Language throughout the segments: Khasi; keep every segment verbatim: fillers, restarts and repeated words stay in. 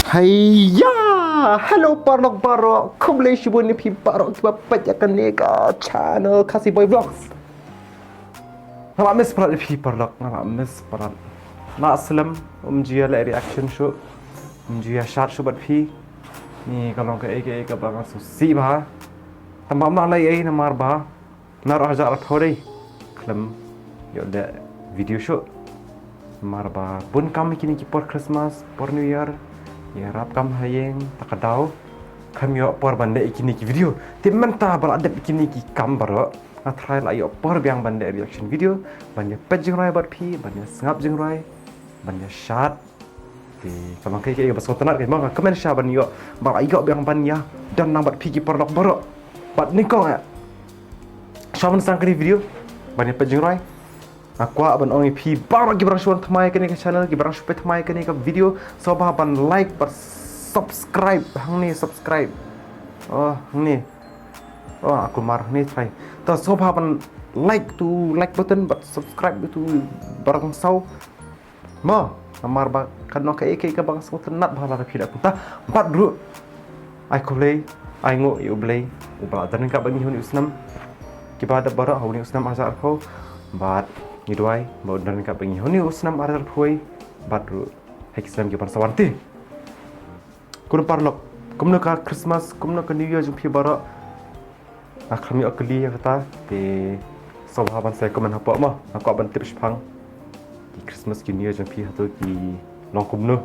Haiya! Hello paralok baroh, khublei shibun ïa phi baroh kiba peit ïa kane ka channel Khasi Boy Vlogs. Nga la miss palat ïa phi paralok, nga la miss palat. Nga la slem, ym ju ïa leh reaction shuh, ym ju ïa shad shuh bad phi. Ni ka long kaei kaei kaba nga sngewsih bha. Tang ba ym lah leh ei namar ba Naduh arhajar arphew dei khlem ïoh leh video shuh. Namar ba bun kam ha kine ki por Christmas, por New Year, ïarap kam ha ïing, ta ka daw khlem ïoh por ban leh ïa kine ki video. Te mynta ba la dep ïa kine ki kam baroh, nga tharai la ïoh por biang ban leh reaction video, ban ïa peit jingrwai bad phi, ban ïa sngap jingrwai, ban ïa shad. Te ka long kaei kaei kaba sngewtynnat, ka long ba nga kmen sha ban ïoh, ba la ïoh biang ban ïa don lang bad phi ki paralok baroh. Bad nyngkong eh, shuwa ban sdang kane ka video, ban ïa peit jingrwai, nga kwah ban ong ïa phi baroh kiba dang shu wan thymmai ïa kane ka channel, kiba dang shu peit thymmai ïa kane ka video, sngewbha ban like bad subscribe hangne, subscribe. Oh, hangne. Oh, nga kulmar hangne, try. To sngewbha ban like to like button bad subscribe to barang saw. Mo, namar ba ka long kaei kaei kaba nga sngewtynnat bha lada phi la pynta. Bad ruh, ai khublei, ai nguh ïa U Blei uba la don ryngkat bad ngi ha une u snem. Kiba dep baroh ha une u snem arhajar arphew. Bad ngi duwai ba un don ryngkat bad ngi ha une u snem arhajar arphew wei. Bad ruh ha ki snem kiban sa wan te. Kumno paralok, kumno ka Christmas, kumno ka New Year jong phi baroh? Nga khlem ïoh kylli ïa kata, te sngewbha ban sa comment hapoh mo. Nga kwah ban tip shaphang ki Christmas ki New Year jong phi hato ki long kumno.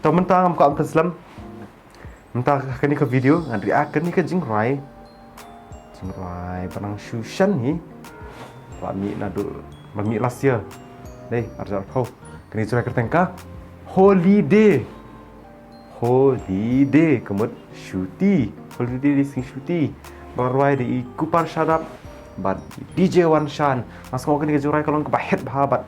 To mynta ngam kwah ban pynslem. Mynta ha kane ka video ngan react kane ka jingrwai. Jingrwai ba nang shu shan hi. Ba mih naduh, ba mih last year. Dei, arhajar arphew. Kane jingrwai kyrteng ka Holiday. Holiday, ka mut shuti. Holiday dei sing shuti. Ba rwai da i Kupar Shadap bad D J Wanshan. Nga sngew kane ka jingrwai ka long kaba hit bha bad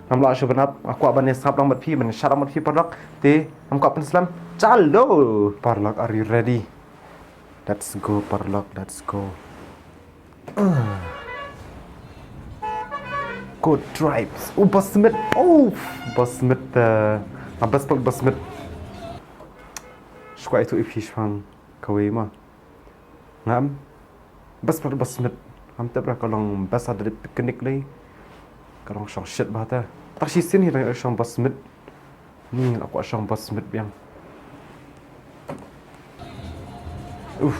ngam lah shuh ban ap, nga kwah ban ïa sngap lang bad phi, ban ïa shad lang bad phi paralok. Te ngam kwah pynslem. Chalo! Paralok, are you ready? Let's go paralok, let's go. Ah. Good tribes. Oh, Boss Smith. Oh, Boss Smith, eh, ah, Boss, Boss Smith. Shu kwah ïathuh ïa phi shaphang kawei ma. Ngam. Best part Boss Smith. Ngam tip ba ka long best ha da dep picnic lei. Ka long shong shit bha te. Tak shisien hi dang shong Boss Smith. Ni la kwah shong Boss Smith biang. Uff.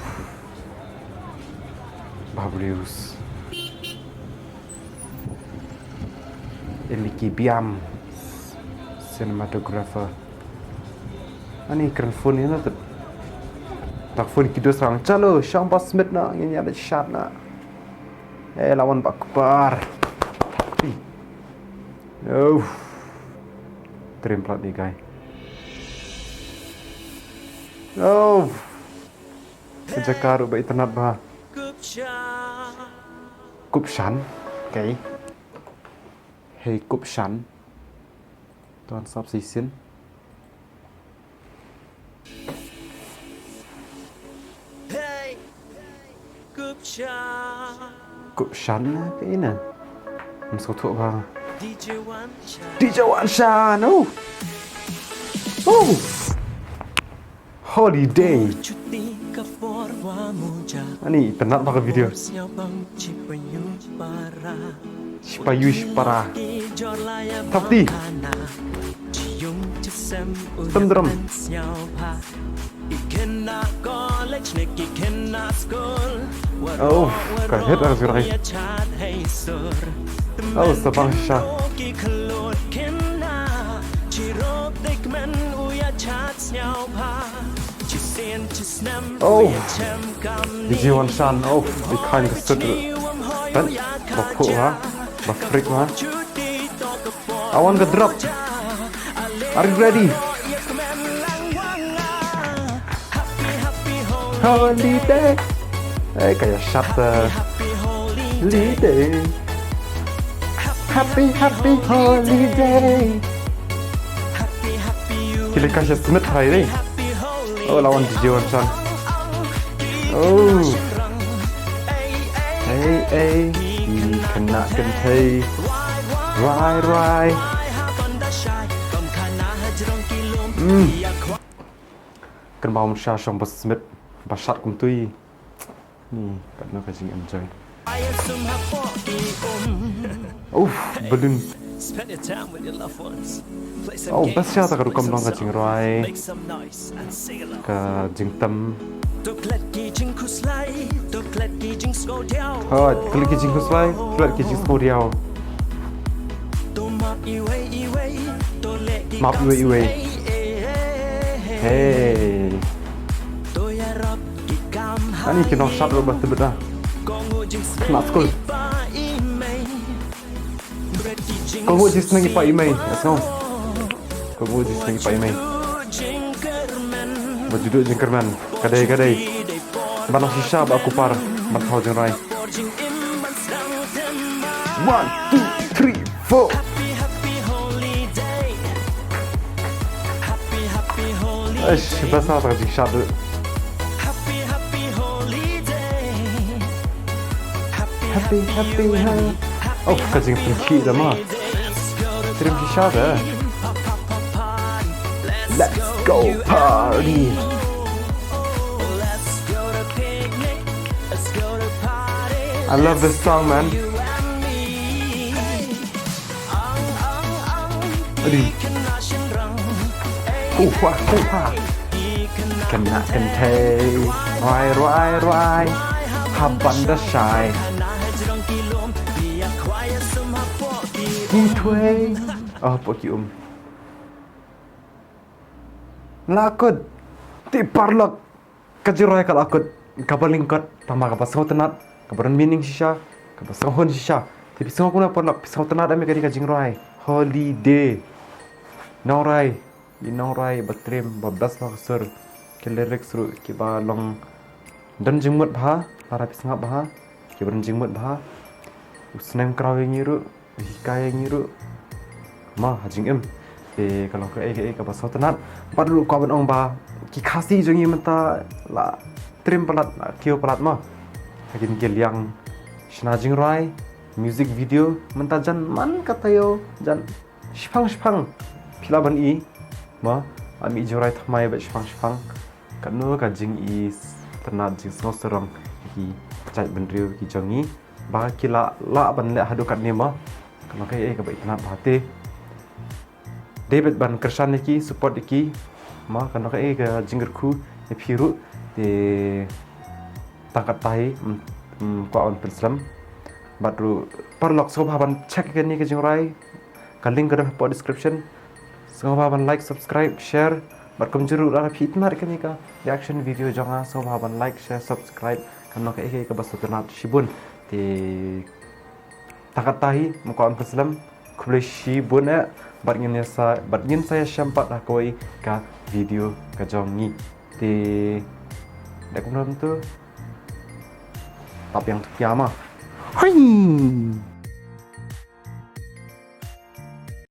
Bah Blues. Eliki Biam, cinematographer. Ani kren phone ïa na tut. Tak phone ki dos rang. Chalo, shong Boss Smith na, ngin ïa shot na. Eh, lawan ba Kupar. Ih. Oh. Trim plat ni guy. Oh. Ka jaka ruh ba itynnat bha. Kupshan. Okay. Hei Kupshan. Tuan sap sisin. Kupshan na ka ina. Msko tu ba. D J Wanshan. Oh. Oh. Holiday. Ani, itynnat bha ka video. Shipayu shipara. Thapti. Tum drum. Oh, ka hit ar zirai. Oh, sa bang sha. Oh, D J Wanshan, oh, di kind of sut. Kan, ba phu ha, ba freak ha. I want the drop. Are you ready? Holiday. Eh, kaya shot, eh. Holiday. Happy, happy holiday. Kile kasha Smith hai dei. Oh, lawan D J Wanshan. Oh. Hey, hey, ki khynnah kynthei. Rwai, rwai. Mm. Kan ba un sha shong ba smit ba shat kumtui. Ni, katno ka jing enjoy. Uff, balloon. Oh, best sha ta ka rukom long ka jingrwai. Ka jingtem. Oh, klet ki jingkhuslai, klet ki jingsngewdiaw. Map iwei iwei. Hey. Ani ki nongshad ruh ba tebit ah. Khynnah skul. Ko ngu jisneng i pa i mei. Let's go. Ko ngu jisneng i pa i mei. Ba judu jingkyrmen. Ka dei, ka dei. Ban nang shisha ba kupar. Ban thaw jingrai. One, two, three, four. Eish, best na ta ka jingshad. Happy, happy, happy. Oh, ka jingpynkhih da ma. Trim shisha da. Let's go party. I love this song, man. Adi. Hu ha, hu ha. Khynnah kynthei. Rwai, rwai, rwai. Hap ban da shai. Ki thwei. Oh, hapoh ki um. La kut. Te paralok. Ka jingrwai ka la kut, kaba lyngkot, tangba kaba sngewtynnat, kaba don meaning shisha, kaba sngewhun shisha. Te phi sngew kumno paralok, phi sngewtynnat em ïa kane ka jingrwai Holiday? Nongrwai, i nongrwai ba trim, ba best bha ka sur. Ki lyrics ruh kiba long don jingmut bha, lada phi sngap bha, kiba don jingmut bha. U snem kraw ïa ngi ruh, hikai ïa ngi ruh. Ma, ha jingim. Te ka long kaei kaei kaba sngewtynnat. Bad ruh kwah ban ong ba ki Khasi jong ngi mynta la trim palat, la kiew palat ma. Ha kine ki liang shna jingrwai, music video, mynta jan man ka taïew, jan shipang shipang phi lah ban i. Ma, la mih jingrwai thymmai bad shipang shipang. Katno ka jingitynnat jingsngewsarong ki jaitbynriew ki jong ngi. Ba ki la lah ban leh haduh katne ma. Ka long kaei kaba itynnat bha te. Dei beit ban kyrshan ïa ki, support ïa ki. Ma, ka long kaei ka jingkyrkhu ïa phi ruh. Te tang katta hi, mm, mm, kwah ban pynslem. Bad ruh paralok sngewbha ban check ïa kane ka jingrwai. Ka link ka don hapoh description. Sngewbha ban like, subscribe, share. Bad kumjuh ruh lada phi itynnat ïa kane ka reaction video jong nga, sngewbha ban like, share, subscribe. Ka long kaei kaei kaba sngewtynnat shibun. Te tang katta hi, mut kwah ban pynslem. Khublei shibun eh. Bad ngin ïa sa, bad ngin sa ïashem pat ha kawei ka video ka jong ngi. Te da kumno mynta. Tap ïa nga tu phi ma. Hoi.